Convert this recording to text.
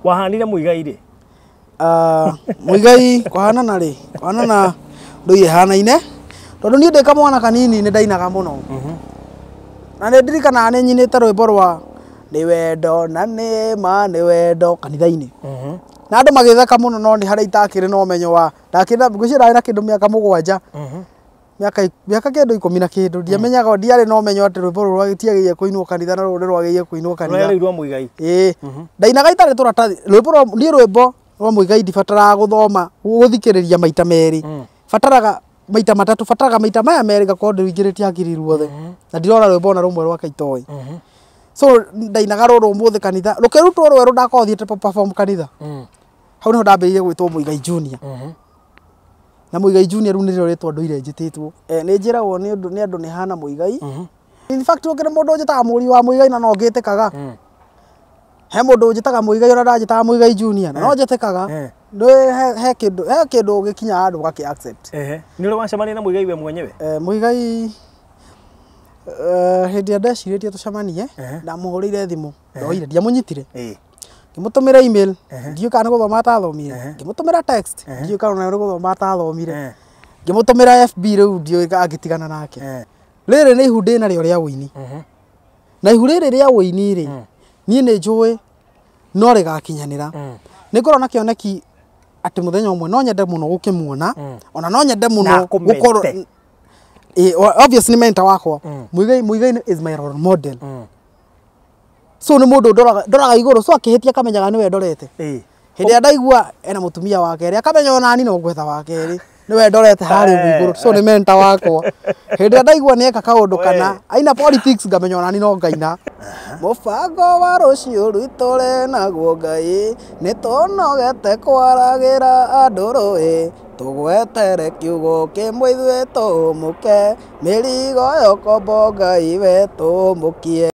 Wahanire Muigai rĩ? Muigai kũhanana rĩ, kũhanana ndũire hanaine tondũ niĩ ndĩ kamwana kanini nĩ ndainaga mũno. Na nĩ ndirikanaga nĩ nyinĩte rwĩmbo rwa nĩ wendo na nĩ ma nĩ wendo kanitha-inĩ. Na andũ magĩtheka mũno no nĩ harĩa itakĩrĩ na ũmenyo wa ndakĩrĩ na ngwĩciria ndarĩ na kĩndũ mĩaka 7. Mĩaka kĩndũ 10 na kĩndũ ndiamenyaga ndiarĩ na ũmenyo atĩ rwĩmbo rũrũ rwagĩtiagĩrĩire kũinwo kanitha na rũrũ nĩ rwagĩrĩire kũinwo kanitha. Rũrĩa rĩu rwa Muigai. Ĩĩ. Ndainaga itarĩ tũratathi. Rwĩmbo rwa niĩ rwĩmbo rwa Muigai ndibataraga gũthoma gũthikĩrĩria maita merĩ. Bataraga maita matatũ, bataraga maita maya merĩ ngakorwo ndĩrũingĩrĩtie hakiri ruothe. Na ndirona rwĩmbo ona rũmwe rwake itoĩ. So ndainaga rũrũ ũmũthĩ kanitha rũkĩrutwo rwerũ ndakorwo thiĩte perform kanitha. Hau nĩho ndambĩrĩirie gwĩtwo Muigai Junior. Na Muigai Junior rĩu nĩrĩo rĩtwa ndũire njĩtĩtwo. Nĩ njĩragwo nĩ ũndũ nĩ andũ nĩ hana Muigai. In fact gũkĩrĩ mũndũ ũnjĩtaga mũriũ wa Muigai na no ngĩtĩkaga. He mũndũ ũnjĩtaga Muigai ona ndanjĩtaga Muigai Junior na no njĩtĩkaga. Nĩ he kĩndũ he kĩndũ gĩkinyaga handũ ũgakĩ accept. Nĩ ũrĩ wacemania na Muigai we mwenyewe? Muigai hĩndĩ ĩrĩa ndecirĩtie tũcemanie ndamũhũrĩire thimũ ndoire ndiamũnyitire. Ngĩmũtũmĩra email ndiũĩ kana nĩ gũthoma atathomire. Ngĩmũtũmĩra text ndiũĩ kana ona nĩ gũthoma atathomire. Ngĩmũtũmĩra FB rĩu ndiũĩ angĩtigana nake. Rĩrĩ nĩ ihu ndĩnarĩo rĩa ũini. Na ihu rĩrĩ rĩa ũini rĩ, niĩ nĩ njũĩ no rĩgakinyanĩra. Nĩ ngorwo na kĩoneki atĩ mũthenya ũmwe no nyende mũno gũkĩmuona, ona no nyende mũno gũkorwo obviously mentor wakwa. Muigai is my role model. So nĩ mũndũ ndoraga igũrũ, so akĩhĩtia akamenyaga nĩwe ndorete. Hĩndĩ ĩrĩa ndaigua ena mũtumia wa kerĩ, akamenya ona niĩ no ngwetha wa kerĩ, nĩwe ndorete harĩa ũguo igũrũ, so nĩ mentor wakwa. Hĩndĩ ĩrĩa ndaigua nĩeka kaũndũ kana aina politics ngamenya ona niĩ no ngaina. Mũbango wa rũciũ rwitũ rĩ naguo Ngai, nĩ tũnogete kwaragĩra andũ rũĩ, tũgwetere kiugo kĩmwe ithuĩ tũmũke, mĩrigo ya ũkombo Ngai we tũmũkie.